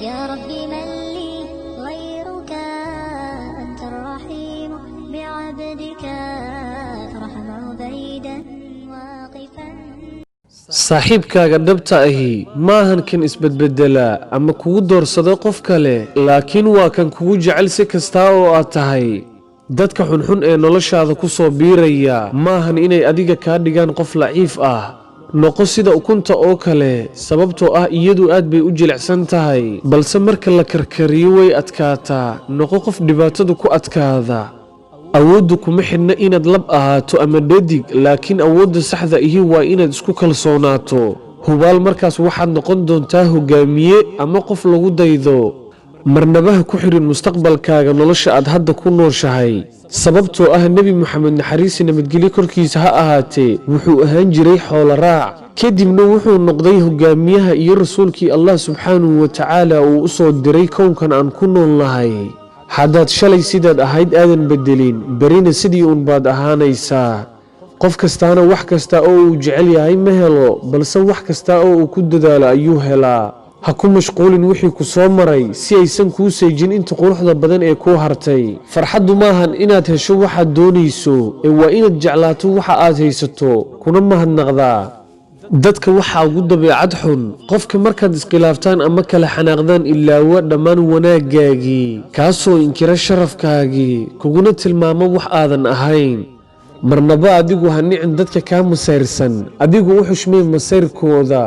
يا ربي من لي غيرك، أنت الرحيم بعبدك، فارحم عبيدا واقفا. Saaxiibkaaga dhabta ahi maahan kan isbedbeddela ama kugu doorsado qof kale, laakiin waa kan kugu jecel si kastaa oo aad tahay. Dadka xunxun ee noloshaada ku soo biiraya maahan inay adiga kaa dhigaan qof laciif ah. Noqo sida ukunta oo kale, sababtoo ah iyadu aad bay u jilicsan tahay, balse marka la karkariyo way adkaataa. Noqo qof dhibaatadu ku adkaada. Awooddu kuma xidhna inaad lab ahaato ama dhadig, laakiin awoodda saxda ihi waa inaad isku kalsoonaato. Hubaal markaas waxaad noqon doontaa hogaamiye ama qof lagu daydo. Marnabaha ku xidhin mustaqbalkaaga nolosha aad hadda ku nooshahay, sababtoo ah Nebi Moxamed, naxariisi nabadgelyo korkiisa ha ahaatee, wuxuu ahaan jiray xoolo raac, kadibna wuxuu noqday hogaamiyaha iyo rasuulkii Allah subxaanahu wa tacaala uu u soo diray kownkan aan ku noolnahay. Haddaad shalay sidaad ahayd aadan bedelin, berina sidii uun baad ahaanaysaa. Qof kastaana wax kasta oo uu jecel yahay ma helo, balse wax kasta oo uu ku dadaalo ayuu helaa. Ha ku mashquulin wixii ku soo maray si aysan kuu seejin inta quruxda badan ee kuu hartay. Farxaddu maahan inaad hesho waxaad doonayso, ee waa inaad jeclaato waxa aad haysato kuna mahadnaqdaa. Dadka waxaa ugu dabeecad xun qofka markaad iskhilaaftaan ama kala xanaaqdaan ilaawa dhammaan wanaaggaagii, kaasoo inkira sharafkaagii, kuguna tilmaamo wax aadan ahayn. Marnaba adigu ha nicin dadka kaa masayrsan, adigu u xushmee masayrkooda,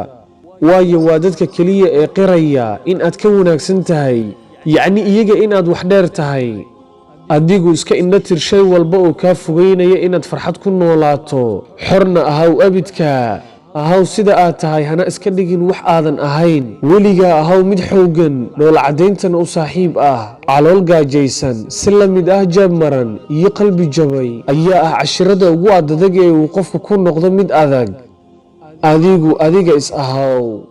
waayo waa dadka keliya ee qiraya in aad ka wanaagsan tahay, yacni iyaga inaad wax dheer tahay. Adigu iska indho tir shay walba oo kaa fogeynaya inaad farxad ku noolaato. Xorna ahaw abidka. Ahaw sida aad tahay, hana iska dhigin wax aadan ahayn. Weligaa ahaw mid xooggan, dhoola caddayntana u saaxiib ah. Calool gaajaysan si la mid ah jaab maran iyo qalbi jabay ayaa ah cashirada ugu adadag ee uu qofku ku noqdo mid adag. Adigu adiga is ahaw.